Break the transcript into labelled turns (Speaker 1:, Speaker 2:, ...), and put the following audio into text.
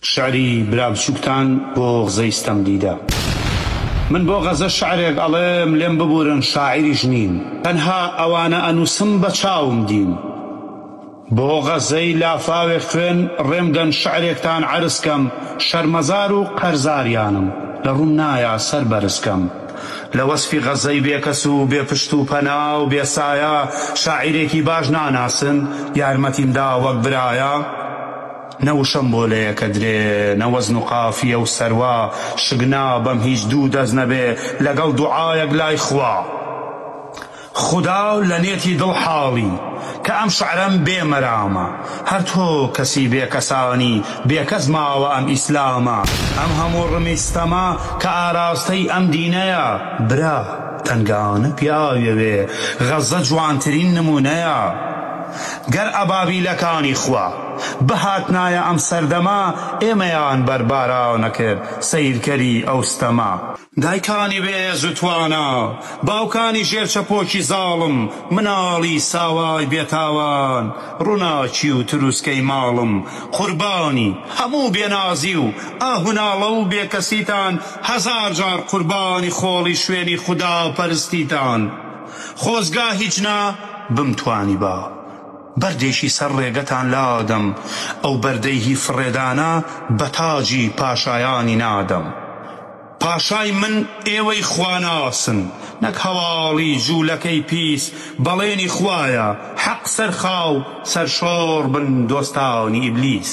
Speaker 1: شعری برا بچوکتان بۆ غزەی ستەم دیدە. من بۆ غەزە شعرێک ئەڵێم لێم ببورن شاعیریش نیم. تەنها ئەوانە ئەنوسم بە چاوم دین. بۆ غەزەی لافاوێک خوێن ڕێم دەن شعرێکتان عەرز کەم شەرمەزار و قەرزاریانم لە ڕووم نایا سەر بەرز کەم لە وەسفی غەزەی بێکەس و بێ پشت و پەنا و بێ سایە شاعیرێکی باش ناناسن یارمەتیم دا وەک برایە. نە وشەم بۆ لەیەکە درێ نە وەزن و قافیە و سەروا شک نابەم هیچ دوو دەست نەبێ لەگەڵ دوعایەک لای خوا خودا لە نێتی دڵ حاڵی کە ئەم شعرەم بێ مەرامە هەر تۆ کەسی بێ کەسانی بێ کەس ماوە ئەم ئیسلامە ئەم هەموو ڕمی ستەمە کە ئاراستەی ئەم دینەیە برا تەنگانە پیاویەوێ غەزە جوانترین نمونەیە گەر ئەبابیلەکانی خوا بهاتنایە ئەم سەردەمە ئێمەیان بەرباران ئەکرد سەیرکەری ئەو ستەمە. دایکانی بێ هێز و توانا، باوکانی ژێر چەپۆکی زاڵم، مناڵی ساوای بێ تاوان، ڕوناکی و تروسکەی ماڵم، قوربانی هەموو بێ نازی و ئاه و ناڵە و بێ کەسیتان، هەزار جار قوربانی خۆڵی شوێنی خودا پەرستیتان. خۆزگا هیچ نا بمتوانیبا بەردێکی سەر ڕێگەتان لادەم، ئەو بەردەی هی فڕێدانە بە تاجی پاشایانی نادەم. پاشای من ئێوەی خواناسن، نەک هەواڵی جوولەکەی پیس، بەڵێنی خوایە، حەق سەرخاو سەرشۆڕ بن دۆستانی ئیبلیس.